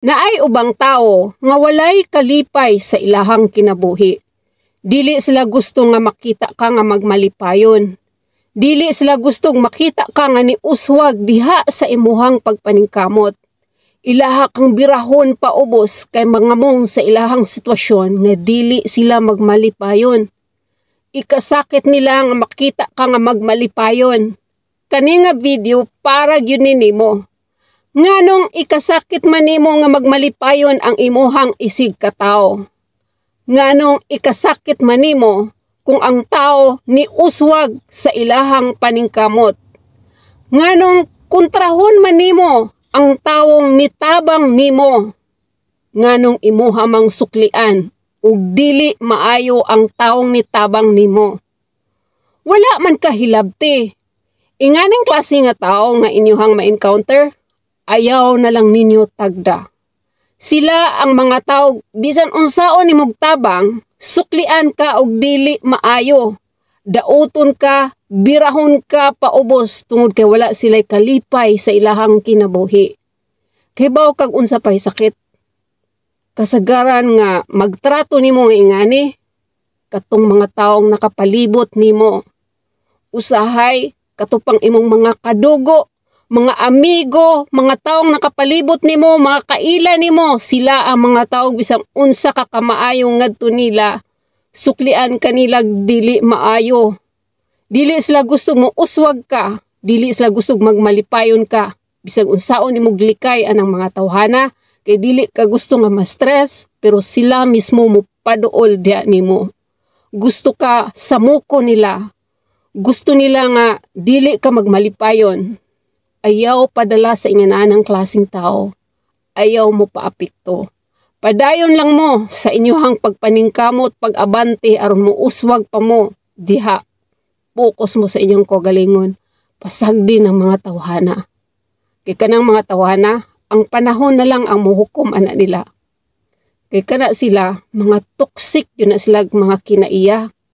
Naay ubang tawo nga walay kalipay sa ilahang kinabuhi. Dili sila gusto nga makita ka nga magmalipayon. Dili sila gusto makita ka nga niuswag diha sa imuhang pagpaningkamot. Ilaha kang birahon paubos kay mangamong sa ilahang sitwasyon nga dili sila magmalipayon. Ikasakit nila nga makita ka nga magmalipayon. Kani nga video para gyud ni nimo. Nganong ikasakit man nimo nga magmalipayon ang imuhang isig katao? Nganong ikasakit man nimo kung ang tao ni uswag sa ilahang paningkamot? Nganong kontrahon man nimo ang tawong nitabang nimo? Nganong imuha mang suklian ug dili maayo ang tawong nitabang nimo? Wala man ka hilabti. Inganing klase nga tao nga inyuhang ma-encounter, ayaw na lang ninyo tagda. Sila ang mga tao bisan unsaon nimog tabang, suklian ka og dili maayo. Dauton ka, birahon ka paubos tungod kay wala sila'y kalipay sa ilahang kinabuhi. Kahibaw kag unsa pay sakit? Kasagaran nga magtrato nimo nga ingani, katong mga taong nakapalibot nimo. Usahay katupang imong mga kadugo, mga amigo, mga taong nakapalibot nimo, mga kaila nimo, sila ang mga taong bisang unsa ka kamaayo ngadto nila, suklian kanila dili maayo. Dili sila gusto mo uswag ka, dili sila gusto magmalipayon ka. Bisag unsaon nimog likay anang mga tawhana, kay dili ka gusto nga ma-stress, pero sila mismo mo paduol diha nimo. Gusto ka samuko nila. Gusto nila nga dili ka magmalipayon. Ayaw padala sa ingananang klaseng tao. Ayaw mo paapekto. Padayon lang mo sa inyuhang pagpaningkamot, pag-abante aron mo uswag pa mo diha. Focus mo sa inyong kaugalingon. Pasagdi ng mga tawhana. Kay kanang mga tawhana, ang panahon na lang ang muhukom ana nila. Kay kana sila, mga toxic yun na sila mga kinaiya.